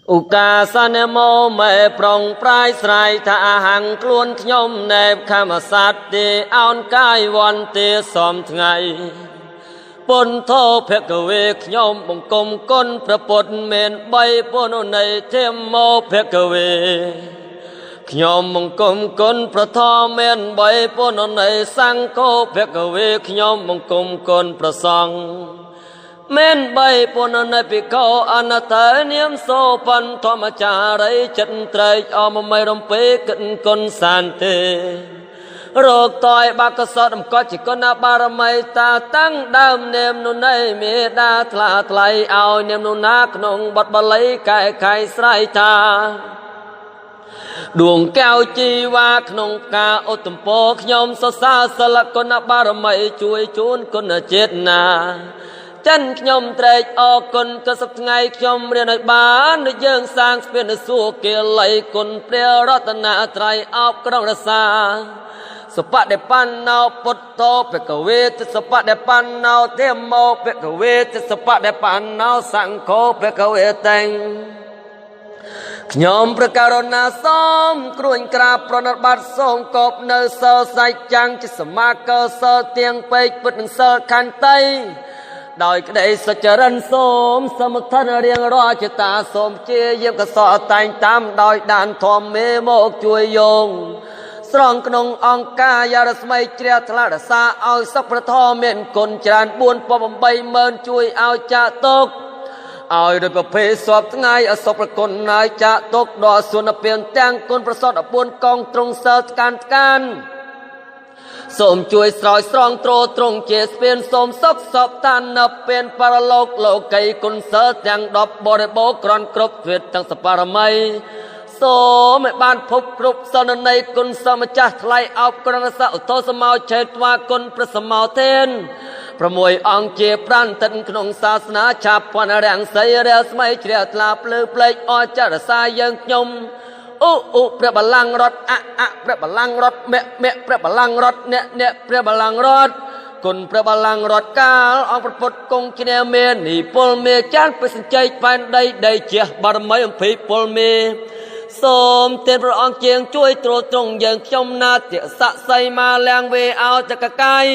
ឧកាសនមោមេប្រុងប្រាយស្រ័យថាអហង្ខ្លួនខ្ញុំណែបខមសត្វទេអោនកាយវន្ទេសំថ្ងៃពុនធោភគវេខ្ញុំបង្គំគុណព្រះពុទ្ធមាន3ពុននៃធម្មោភគវេខ្ញុំបង្គំគុណប្រធមមាន3ពុននៃសង្ឃោភគវេខ្ញុំបង្គំគុណប្រសង្ឃមាន3ពុននៃភិក្ខុអនតើនាមសូបន្ធម្មចារីចិត្តត្រែកអមមៃរំពេគិនគុណសានទេរោគតយបាកសតមកជាគុណបារមីតាតាំងដើមនាមនោះនៃមេដាថ្លាថ្លៃឲ្យនាមនោះណាក្នុងបទបាលីកែខៃស្រ័យថាដួងកែវជីវ៉ាក្នុងការឧត្តមពោខ្ញុំសរសើរសិលគុណបារមីជួយជូនគុណជាតិណាចិនខ្ញុំត្រេកអរគុណក៏សប្ថ្ងៃខ្ញុំរៀនឲ្យបានដូចយើងសាងស្ពានសួគ៌លៃគុណព្រះរតនត្រ័យអោបក្រុងរសាសុបដិបណ្ណោពុទ្ធោភគវេទសុបដិបណ្ណោធម្មោភគវេទសុបដិបណ្ណោសង្ឃោភគវេតេខ្ញុំប្រការណាសូមគ្រួញក្រាបប្រណិប័តសូមកបនៅសិលសាច់ចាំងជាសមាកសិលទៀងពេកពុទ្ធនឹងសិលខន្តីដោយក្តីសុចរិនសូមសមថនរៀងរាល់ជាតាសូមជាយាមកសលតែងតាមដោយដានធម្មមេមកជួយយោងស្រង់ក្នុងអង្គការយារស្មីជ្រះថ្លារសាឲ្យសុខប្រធមមានគុណច្រើន4,80000ជួយឲ្យចាក់ទុកឲ្យដោយប្រភេទសពថ្ងៃអសុប្រគុណឲ្យចាក់ទុកដល់សុនពៀនទាំងគុណប្រសត14កងទ្រង់សិលកាន់កាន់សូមជួយស្រោចស្រង់ទ្រទ្រង់ជាស្ពានសូមសុខសពតានពៀនបរលោកលោកីគុណសិលទាំង10បរិបូរក្រនគ្រប់ទ្វេទាំងសបារមីសូមឲ្យបានភពគ្រប់សនន័យគុណសមចាស់ថ្លៃអោបក្រងសឧទ្ធសមោឆេតវាគុណព្រះសមោទេន6អង្គជាប្រាន្តិនក្នុងសាសនាឆាប់ពនរាំងសីរស្មីជ្រះថ្លាភ្លើផ្លេកអចរសាយើងខ្ញុំឧឧព្រះបលាំងរតអអព្រះបលាំងរតមៈមៈព្រះបលាំងរតអ្នកអ្នកព្រះបលាំងរតគុណព្រះបលាំងរតកាលអង្គព្រះពុទ្ធគង់ឈ្នះមាននិពលមេចានពិសញ្ជ័យផែនដីដីជះបារមីអំភីពលមេសូមទានព្រះអង្គជាងជួយទ្រទ្រង់យើងខ្ញុំណាតិស័កសីមាលៀងវេអោតកកាយ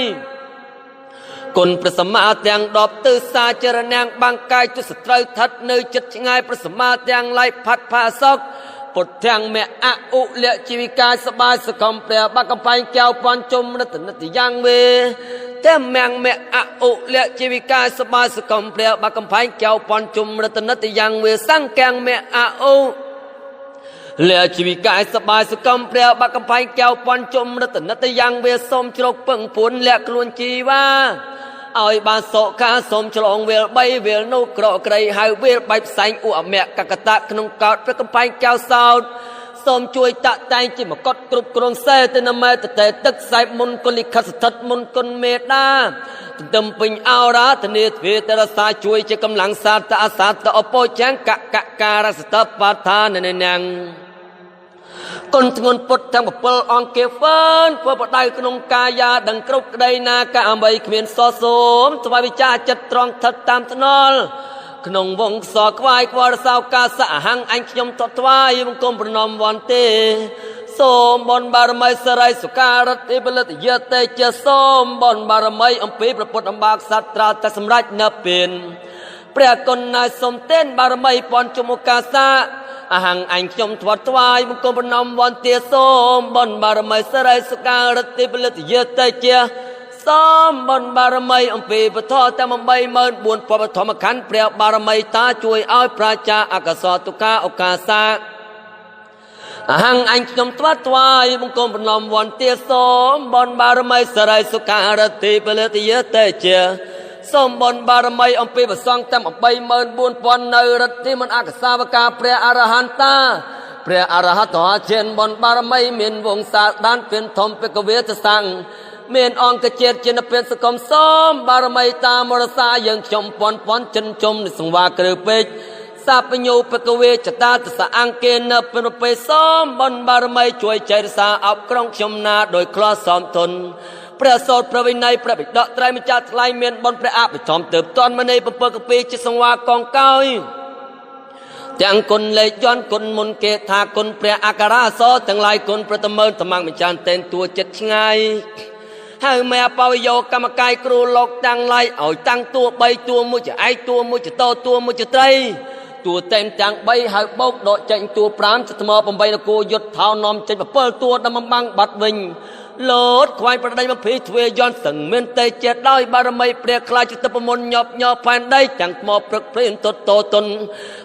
គុណព្រះសម្មាទាំង10ទិសាចរណាងបាំងកាយទុសត្រូវស្ថិតនៅចិត្តឆ្ងាយព្រះសម្មាទាំងឡាយផាត់ផាសុកពុទ្ធាំងមៈអឧលៈជីវិកាសបាយសកំព្រះបាកំផែងកែវពាន់ជុំរតនិតយ៉ាងវេតែមៀងមៈអឧលៈជីវិកាសបាយសកំព្រះបាកំផែងកែវពាន់ជុំរតនិតយ៉ាងវេសង្កាំងមៈអឧលៈជីវិកាសបាយសកំព្រះបាកំផែងកែវពាន់ជុំរតនិតយ៉ាងវេសូមជ្រកពឹងពួនលៈខ្លួនជីវ៉ាឲ្យបានសុខាសូមឆ្លងវេល3វេលនោះក្រក្រីហៅវេលបែបផ្សែងឧអមៈកកតៈក្នុងកោតព្រះកំផែងកែវសោតសូមជួយតាក់តែងជាមកុដគ្រប់គ្រងសេទនមេតតេទឹកសែបមុនគុលិខិតស្ថិតមុនគុណមេដាទន្ទឹមពេញអរ៉ាធនាទ្វេតរសាជួយជាកម្លាំងសាតអសាតអពោចាំងកកការសតបដ្ឋាននាងគុណធ្ងន់ពុទ្ធទាំង7អង្គគេហ្វឺនធ្វើបដៅក្នុងកាយាដឹងគ្រប់ក្តីណាកាអ្វីគ្មានសសូមថ្វាយវិចារចិត្តត្រង់ស្ថិតតាមថ្នល់ក្នុងវងសខ្វាយខ្វល់សោកាសហង្អញខ្ញុំតថ្វាយបង្គំប្រណម្យវន្ទេសូមបនបារមីសរិសុការតិផលិតយតេជាសូមបនបារមីអំពីព្រះពុទ្ធអំបាក្សត្រាតែសម្រេចនៅពៀនព្រះគុណណាយសូមទេនបារមីពន់ជុំឱកាសាអហង្អញខ្ញុំថ្វាត់ថ្វាយបង្គំប្រណម្យវន្ទាសូមបនបារមីសរិសុការតិផលិតយតេជាសូមបនបារមីអំពីពធទាំង84000ពធម្មខណ្ឌព្រះបារមីតាជួយឲ្យប្រាចាអកសតុកាឱកាសាអហង្អញខ្ញុំថ្វាត់ថ្វាយបង្គំប្រណម្យវន្ទាសូមបនបារមីសរិសុការតិផលិតយតេជាសូមបនបារមីអំពីប្រសង្ឃទាំង84000នៅរដ្ឋទីមនអកសាវកាព្រះអរហន្តាព្រះអរហន្តជានបនបារមីមានវង្សាដានពៀនធំពកវេទសង្ឃមានអង្គជាតិជាពៀនសកុំសូមបារមីតាមរសាយើងខ្ញុំពន់ពន់ចិនជុំនៃសង្វាគ្រឹះពេកសាពញោពកវេចតាទសអង្គេនពនពេសូមបនបារមីជួយចៃរសាអបក្រុងខ្ញុំណាដោយក្លោះសំធនព្រះសោតព្រះវិន័យព្រះបិដកត្រៃម្ចាស់ថ្លៃមានបុណ្យព្រះអភិធម្មទើបតន់មនី7កពីជាសង្វាកងកោយ ទាំងគុណលេខយន្តគុណមុនគេថាគុណព្រះអក្សរាសទាំងឡាយគុណប្រតមើលត្មាំងម្ចាស់តែនតួចិត្តឆ្ងាយហើយមេអបវយោកម្មកាយគ្រូលោកទាំងឡាយឲ្យតាំងតួ3តួមួយជាឯកតួមួយជាតតួមួយជាត្រីតួតែមទាំង3ហើយបោកដកចេញតួ5ជាថ្ម8នគរយុទ្ធថោនាំចេញ7តួដល់បំបាំងបាត់វិញលោតខ្វាយប្រដីបំភីទ្វាយន្តសឹងមានទេចេះដោយបារមីព្រះខ្លាចចិត្តប្រមុនញាប់ញ័រផែនដីទាំងថ្មព្រឹកព្រានតតតុន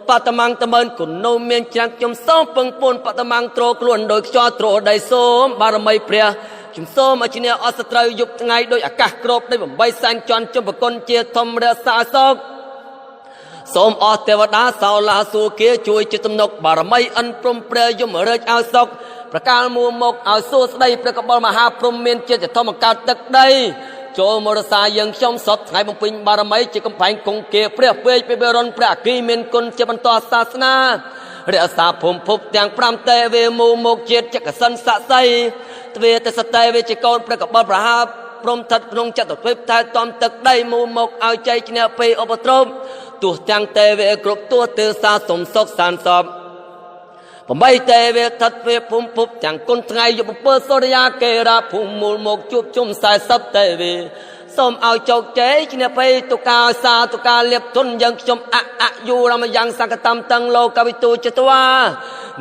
បតមាំងតមើនគុណនោមានច្រាំងខ្ញុំសូមពឹងពូនបតមាំងទ្រខ្លួនដោយខ្យល់ទ្រដីសូមបារមីព្រះខ្ញុំសូមឲ្យឈ្នះអស់សត្រូវយប់ថ្ងៃដោយអាកាសគ្របដី8សែនជាន់ជុំប្រគុណជាធំរក្សាសោកសូមអស់ទេវតាសោឡាសួគាជួយជាទំនុកបារមីអិនព្រំព្រះយមរាជឲ្យសុខប្រកាលមួមកឲ្យសួស្ដីព្រះកបលមហាព្រំមានជាតិធម្មកើតទឹកដីចូលមរសាយើងខ្ញុំសពថ្ងៃបំពេញបារមីជាកំផែងគង្គាព្រះពេកពិបរុនព្រះអគីមានគុណជាបន្តសាសនារក្សាភូមិភពទាំង5ទេវេមូមកជាតិចកសិនស័ក្តិទ្វេទសតេវេជាកូនព្រះកបលប្រហាព្រំថិតក្នុងចតុទ្វីបថែតំទឹកដីមូមកឲ្យជ័យឈ្នះពេលឧបទ្រពទោះទាំងទេវេគ្រប់ទោះទិសាសុំសុខសានសព8ទេវេថិតវេភូមិភពទាំងគុណថ្ងៃយប់7សូរិយាកេរាភូមិមូលមកជួបជុំ40ទេវេសូមឲ្យជោគជ័យឈ្នះភ័យទុកាសាទុកាលៀបទុនយើងខ្ញុំអអយូរមយ៉ាងសង្កតំតឹងលោកវិទូចត្វា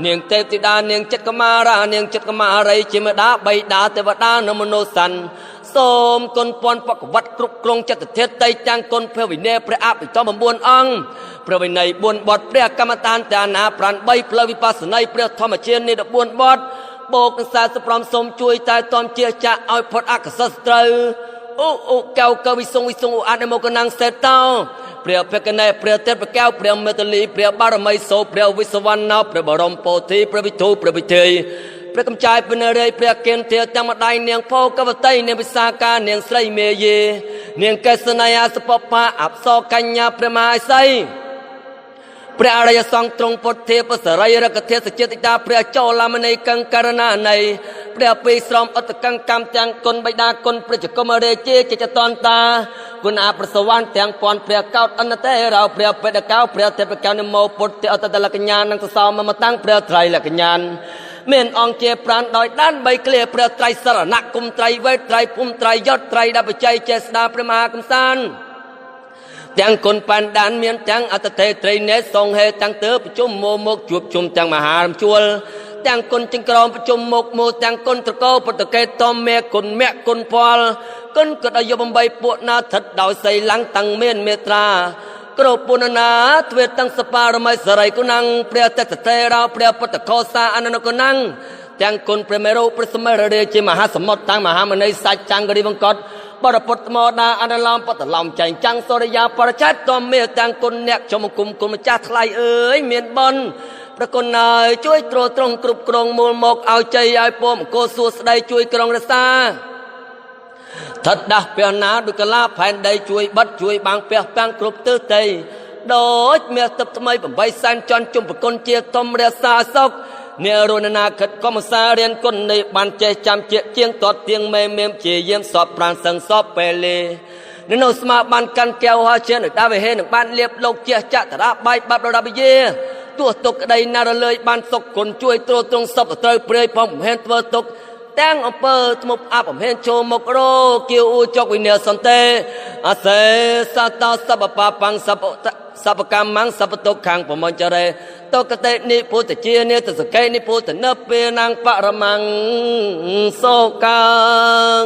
នាងទេពធីតានាងចិត្តកមារានាងចិត្តកមារីជាមេដាបៃតាទេវតានមនុស្សសាន់សូមគុណពន់បកវត្តគ្រប់គ្រងចិត្តធាតុតៃទាំងគុណព្រះវិន័យព្រះអភិធម្ម9អង្គព្រះវិន័យ4បទព្រះកម្មតានតាណាប្រាន3ផ្លូវវិបស្សនីព្រះធម្មជានេះ14បទបូកនឹង45សូមជួយតែតំជាចាក់ឲ្យផុតអកុសលត្រូវអូអូកៅកៅវិសុងវិសុងអនុមកណាំងសេតោព្រះភគណេព្រះទេពកែវព្រះមេតលីព្រះបារមីសូព្រះវិសវណ្ណព្រះបរមពោធិព្រះវិទូព្រះវិធីព្រះកំចាយពនរេព្រះគិនធាទាំងម្ដាយនាងផោកវតីនាងវិសាកានាងស្រីមេយេនាងកេសនីអាសពផាអប្សរកញ្ញាព្រះមហាសីព្រះអរិយសង្ឃទ្រង់ពុទ្ធទេពសរីរកធាសជាតិតាព្រះចោលាមនីកង្ករណានៃព្រះពីស្រមអត្តកង្កម្មទាំងគុណបិតាគុណព្រះជកុមរាជាចតន្តាគុណអប្រសវណ្ណទាំងពន់ព្រះកោតអនតេរោព្រះបេដកោព្រះទេពកោនមោពុទ្ធអតតលកញ្ញានិងសសោមមតាំងព្រះត្រៃលកញ្ញាមានអង្គជាប្រានដោយដានបីក្លាព្រះត្រៃសរណគុំត្រៃវេត្រៃភូមិត្រៃយศត្រៃដបជ័យចេស្តាព្រះមហាកំសាន្តទាំងគុណបានដានមានទាំងអត្តទេត្រីនេសងហេទាំងទើប្រជុំមកមកជួបជុំទាំងមហារំជួលទាំងគុណចង្ក្រមប្រជុំមកមកទាំងគុណត្រកោពុទ្ធកេតមេគុណមគ្គគុណផលគុណកដយុ8ពួកណាថិតដោយសីលੰតាំងមានមេត្រាគ្រប់ពុនណាទ្វេតាំងសបារមីសរីគុណងព្រះតតេរោព្រះពុទ្ធកោសាអនុគុណងទាំងគុណព្រះមេរុព្រះសមេររាជាមហាសមុទ្រតាំងមហាមនីសាច់ចាំងរីវង្គតបរពុទ្ធមដាអនុឡំបតឡំចែងចាំងសូរិយាបរចេតតមេទាំងគុណអ្នកខ្ញុំគុំគុណម្ចាស់ថ្លៃអើយមានបុណ្យប្រគុណហើយជួយទ្រទ្រង់គ្រប់គ្រងមូលមកឲ្យជ័យឲ្យពមង្គលសួស្តីជួយក្រុងរសាថិតដាស់ពះណាដូចកលាផែនដីជួយបិទជួយបាំងពះពាំងគ្រប់ទិសទីដូចមាសទឹកថ្មី8សែនចន់ជុំប្រគុណជាធំរក្សាសុខអ្នករស់នាខិតកុំសារៀនគុណនេះបានចេះចាំជាជាងតតទៀងមេមេមជាយាមសពប្រានសឹងសពពេលេនៅស្មាបានកាន់កែវហើយជានៅដាវេហេនឹងបានលៀបលោកជាចតរាបាយបាប់រដាបយាទោះទុកក្តីណារលើយបានសុខគុណជួយទ្រទ្រង់សពត្រូវព្រាយផងបំហេនធ្វើទុកទាំងអំពើធ្មប់អាប់អំហេនចូលមករគៀវចុកវិន័យសន្តិអសេសតោសពបាបង្សពសពកម្មងសពទុក្ខំប្រមញ្ចរេតកតេនិពុទ្ធជានិតសកេនិពុទ្ធនពេនងបរមងសោកាង